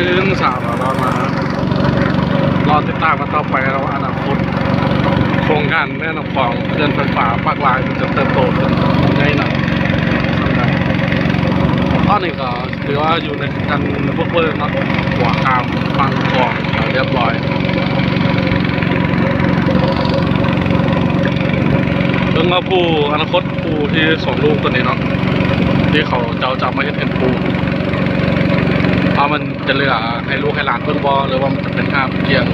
ເລື່ອງສາວເນາະ ລໍມາ ລໍຕິດຕາມກັນຕໍ່ໄປເນາະ ອະນາຄົດໂຄງການແມ່ນ້ຳຂອງ ເຂື່ອນໄຟຟ້າປາກລາຍ ມັນຈະເຕີບໂຕຂຶ້ນໃຫຍ່ໜ້າສ່ຳໃດ. ຕອນນີ້ກໍຖືວ່າຢູ່ໃນຂັ້ນບຸກເບີກເນາະ ຂົວຂ້າມຝັ່ງຂອງລຽບຮ້ອຍ. ເບິ່ງວ່າຜູ້ອະນາຄົດ ຜູ້ທີ່ສອງລູກຕົວນີ້ເນາະ ທີ່ເຂົາເຈົ້າຈະເອົາມາເຮັດເປັນປູ ວ່າມັນຈະເຫຼືອໃຫ້ລູກໃຫ້ຫຼານເບິ່ງບໍ່ ຫຼືວ່າມັນຈະເປັນຫາບກ້ຽງ